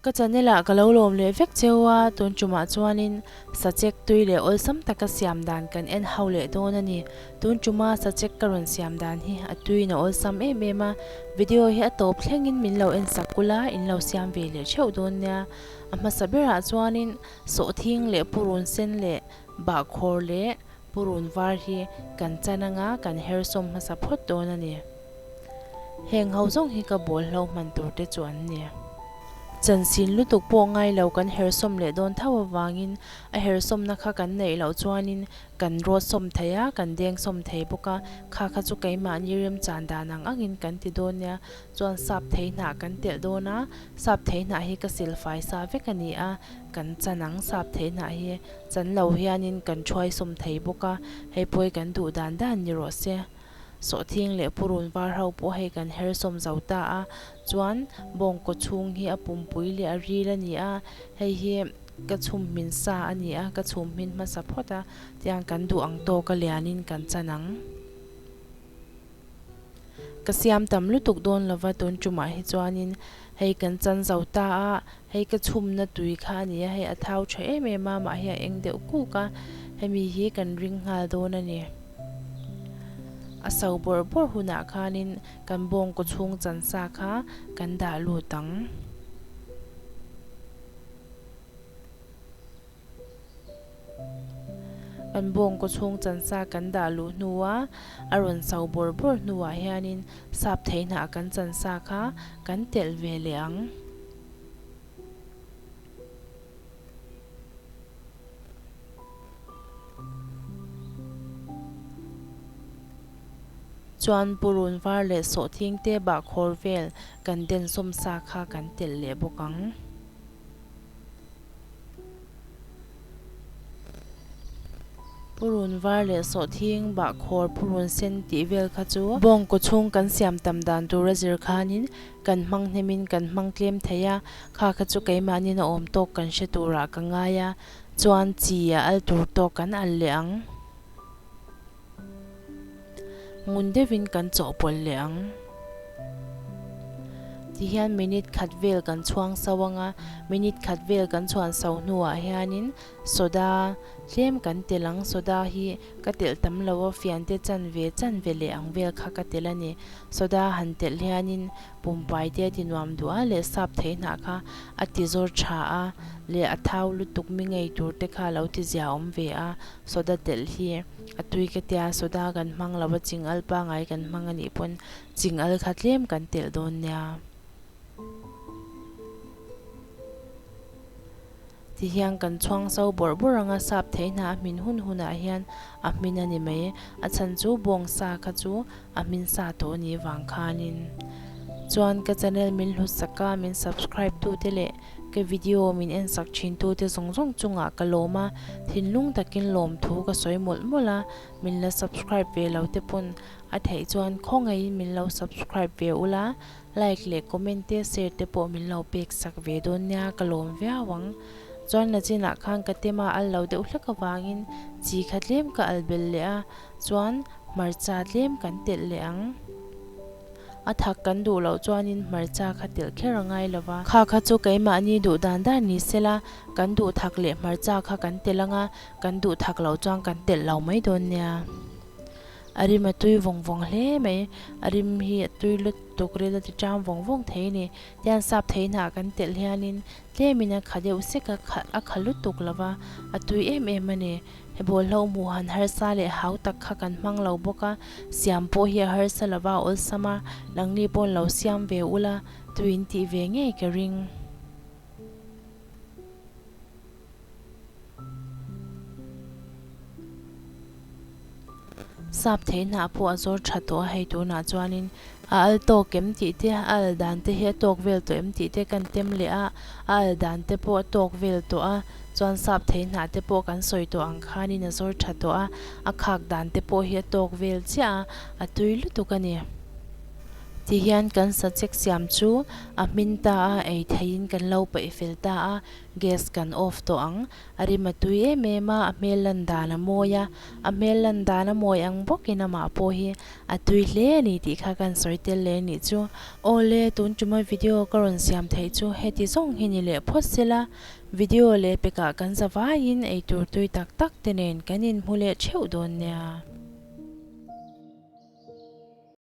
Ka channel ah ka lo lawm leh vek cheu a, tun tumah chuanin sachek tui leh awlsam taka siam dan kan en ho leh dawn a ni. Tun tuma sachek ka rawn siam dan hi a tuiin a awlsam em em a, video hi a tawp thlengin min lo en sak kula in lo siam ve leh theuh dawn nia. A hmasa berah chuanin sawhthing leh purun sen leh bahkhawr leh Purun var hi kan chan anga kan her sawm hmasa phawt dawn a ni. Heng ho zawng hi ka bawl hlo hman tur te chu an ni. Chansin lutuk pawh ngai lo kan her sawm leh dawn tho avangin a her sawmna kha kan neih loh chuanin kan rawt sawm thei a, kan deng sawm thei bawk a, kha kha chu keimahni remchan dan ang angin kan ti dawn nia. Chuan sap thei hnah kan telh dawn a, sap thei hnah hi ka silfai sa vek a ni a, kan chan ang sap thei hnah hi. Chan lo hianin kan thuai sawm thei bawk a, hei pawi kan duh dan dan ni rawh se. Sawhthing leh purun var ho pawh hei kan her sawm zo ta a, chuan bawngkaw chhung hi a pumpui leh a ril a ni a, hei hi ka chhum hmin sa a ni a, ka chhum hmin hmasa phawt a, tiang kan duh ang tawk a lianin kan chan ang. Ka siam tam lutuk dawn lova tun tumah hi chuanin hei kan chan zo ta a, hei ka chhumna tui kha a ni a, hei a thau tha em em a, mah hi a eng deuh kuk a, hemi hi kan ring nghal dawn a ni. A so bawrh bawrh hunah khanin kan bawngkaw chhung chan sa kha kan dah lut ang. Kan bawngkaw chhung chansa kan dah luh hnua a rawn so bawrh bawrh hnuah hianin sap thei hnah kan chansa kha kan telh ve leh ang. Chuan purun var leh sawhthing te bahkhawr vel kan densawm sa kha kan telh leh bawk ang. Purun var leh sawhthing bahkhawr purun sen tih vel kha chu bawngkaw chhung kan siam tam dan tura zir khanin kan hmang hnemin kan hmang tlem thei a, kha kha chu keimahnin a awm tawk kan hre turah ka ngai a, chuan chi a al tur tawk kan al leh ang. Ngun deuhin kan chawhpawlh leh ang. Tihian minute khat vel kan chhuang so anga, minute khat vel kan chhuan so hnuah hianin soda tlem kan telh ang. Soda hi ka telh tam lo a, fiante chanve chanve leh ang vel kha ka telh a ni. Soda han telh hianin Pumpai te a ti nuam duh a leh sap thei hnah kha a ti zawr tha a leh a thau lutuk mi ngei tur te kha a lo ti zia awm ve a, soda telh hi a tui ka tia soda kan hmang lo a ching al pangai kan hmang a nih pawn ching al kha tlem kan telh dawn nia. Ti hian kan chhuang so bawrh bawrh anga sap thei hna a hmin hun hunah hian a hmin a ni mai. A chhan chu bawng sa kha chu a hmin sa tawh a nih vang khanin. Chuan ka channel min hlut sak a, min subscribe tu te leh ka video min en sak thin tu te zawng zawng chungah ka lawm a, thinlung takin lawmthu ka sawi mawlh mawlh a, min la subscribe ve lo te pawn a theih chuan khawngaihin min lo subscribe ve ula. Like leh comment te share te pawh min lo pek sak ve dawn nia ka lawm viau ang. Chuan la chinah khan ka tema al lo deuh hlek avangin chi kha tlem ka al bel leh a, chuan hmarcha tlem kan telh leh ang. A thak kan duh loh chuanin hmarcha kha telh kher a ngai lo va. Kha kha chu keimahni duh dan dan ni sela, kan duh thak leh hmarcha kha kan telh ang a, kan duh thak loh chuan kan telh lo mai dawn nia. A rim a tui vawng vawng hle mai, a rim hi a tui lutuk ril a ti ṭam vawng vawng thei a ni. Tian sap thei hnah kan telh hianin tlemin a kha deuh sek a, a kha lutuk lo va, a tui em em a ni. He bawlhlo hmuh han harsa leh hau tak kha kan hmang lo bawk a, siam pawh hi a harsa lo va, a awlsam a, nangni paw'n lo siam ve ula, tuiin tih ve ngei ka ring. Sap thei hnah pawh a zawr tha tawh a, hei tunah chuanin a al tawk em tih te, a al dan te hi a tawk vel tawh em tih te kan tem leh a, a al dan te pawh a tawk vel tawh a, chuan sap thei hnah te pawh kan sawi tawh ang khanin a zawr tha tawh a, a khak dan te pawh hi a tawk vel chiah a, a tui lutuk a ni. Tihian kan sachek siam chu a hmin ta a, ei theihin kan lo peih fel ta a, gas kan off tawh ang. A rim a tui em em a, a hmel lan dan a mawi a, a hmel lan dan a mawi ang bawkin amah pawh hi a tui hle a ni tih kha kan sawi tel leh a nih chu. Awle, tun tuma video ka rawn siam theih chu heti zawng hi ni leh phawt sela, video leh pekah kan zavaiin eitur tui tak tak te nen kan inhmu leh theuh dawn nia.